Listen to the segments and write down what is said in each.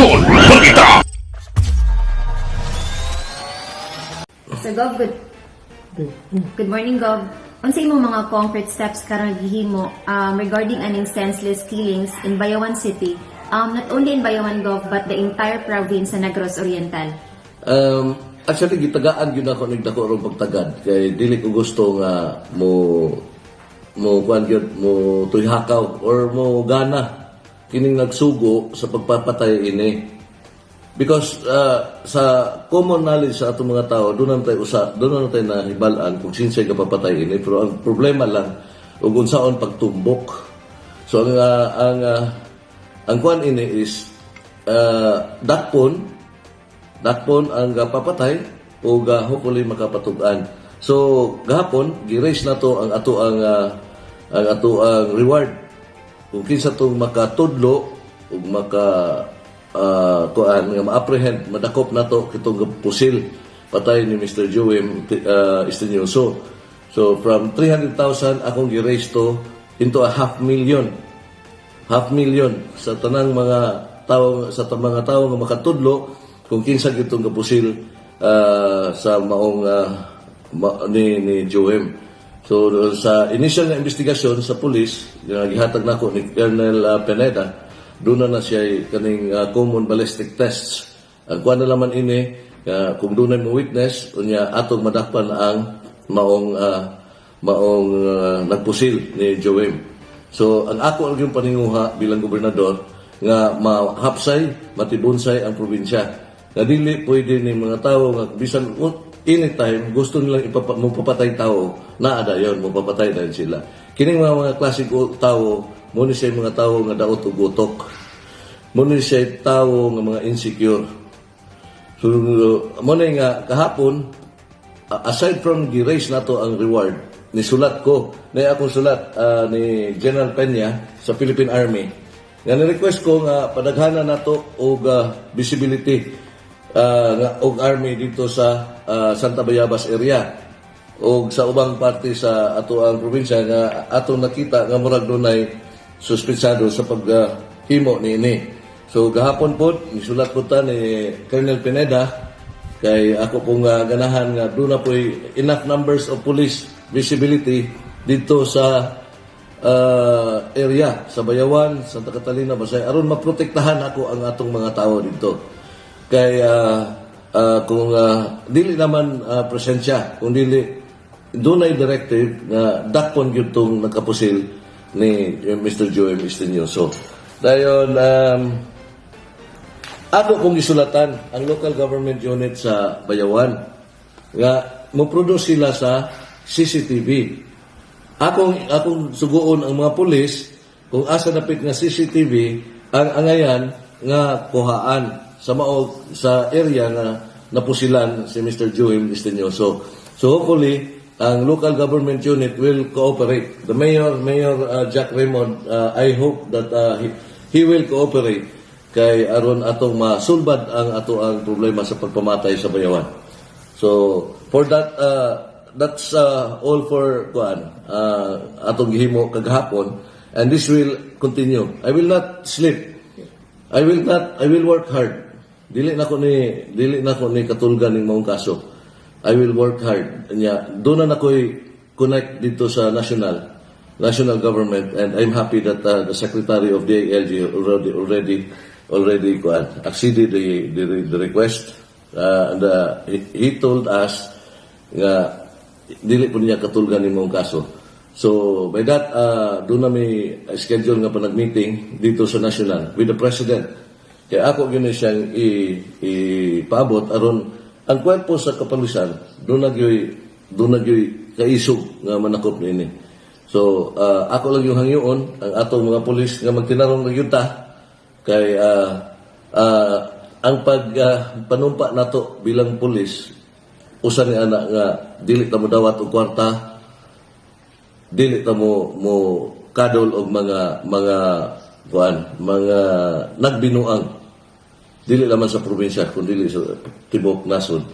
Aksyon Balita! So Gov, good morning, Gov. Unsa imong mga concrete steps karon gihimo regarding aning senseless killings in Bayawan City? Not only in Bayawan, Gov, but the entire province sa Negros Oriental. Actually, gitagaan gyud ako nig dako rong pagtagad kay dili ko gusto nga mo mo kuan gyud mo tuyhakaw or mo gana kining nagsugo sa pagpapatay ini. Because sa common knowledge sa atong mga tao, doon na tayo usa, doon na tayo nahibal-an kung sinsay kapapatay ini. Pero ang problema lang ug unsaon pagtumbok. So ang kuan ini is dakpon dakpon ang gapapatay o hopefully makapatug-an. So gahapon gi-raise na to ang ato ang reward kung kinsa tong makatudlo ug maka kuan nga ma-apprehend, madakop nato kitong pusil patay ni Mr. Joem Estenioso. So from 300,000 akong gi-raise to into a half million, half million sa tanang mga tao, sa mga tao nga makatudlo kung kinsa gitong kapusil sa maong ni Joem. So sa initial nga investigasyon sa pulis nga gihatag nako ni Colonel Pineda, doon na na siya kaning common ballistic tests. Ang kuan na laman ini kung dunay mo witness unya atong madakpan ang maong nagpusil ni Joem. So ang ako ang yung paninguha bilang gobernador nga mahapsay, matibunsay ang probinsya. Nga dili pwede ni mga tao nga bisan anytime gusto nilang mopapatay tao, naa dayon mopapatay dayon sila. Kining mga klaseng tao, mo ni siya mga tao nga daot og utok. Mo ni siya tao nga mga insecure. So mo na nga kahapon, aside from gi-raise nato ang reward, nisulat ko, na akong sulat ni General Peña sa Philippine Army. Nga ni-request ko nga padaghanan nato og visibility nga og army dito sa Santa Bayabas area og sa ubang parte sa ato ang probinsya nga atong nakita nga murag dunay suspitsado sa paghimo niini. So gahapon pod nisulat po ta ni Colonel Pineda kay ako pong ganahan nga doon na po'y enough numbers of police visibility dito sa area sa Bayawan, Santa Catalina, Basay aron maprotektahan ako ang atong mga tao dito. Kay kung dili naman presensya, kung dili dunay directive nga dakpon gyud tong nakapusil ni Mr. Joem Estenioso. Dayon ako kong gisulatan ang local government unit sa Bayawan nga mo-produce sila sa CCTV. Akong suguon ang mga pulis kung asa dapit nga CCTV ang angayan nga kuhaan sa mao sa area nga napusilan si Mr. Joem Estenioso. So hopefully ang local government unit will cooperate. The mayor, Mayor Jack Raymond, I hope that he will cooperate kay aron atong masulbad ang ato ang problema sa pagpamatay sa Bayawan. So for that that's all for kuan atong gihimo kagahapon and this will continue. I will not sleep. I will not I will work hard. Dili na ko ni katulgan ning maong kaso. I will work hard. Nya doon na ako'y connect dito sa national government and I'm happy that the secretary of the DILG already kuan acceded the request and he told us nga dili po niya katulgan ning maong kaso. So by that doon na may schedule nga pa nag-meeting dito sa national with the president. Kaya ako gyud siyang ipaabot aron ang kwerpo sa kapalusan doon na gyoy kaisog nga manakop niini. So ako lang yung hangyoon ang atong mga pulis nga magtinarong na gyud ta kay ang pag panumpa nato bilang pulis usa ni ana nga dili ta mo dawat og kwarta, dili ta mo mo kadol og mga kuan, mga nagbinuang, dili naman sa probinsya kun dili sa tibuok nasod.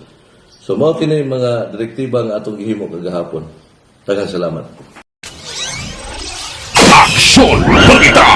So mao kini mga direktiba nga atong gihimo kagahapon. Daghang salamat. Aksyon Balita!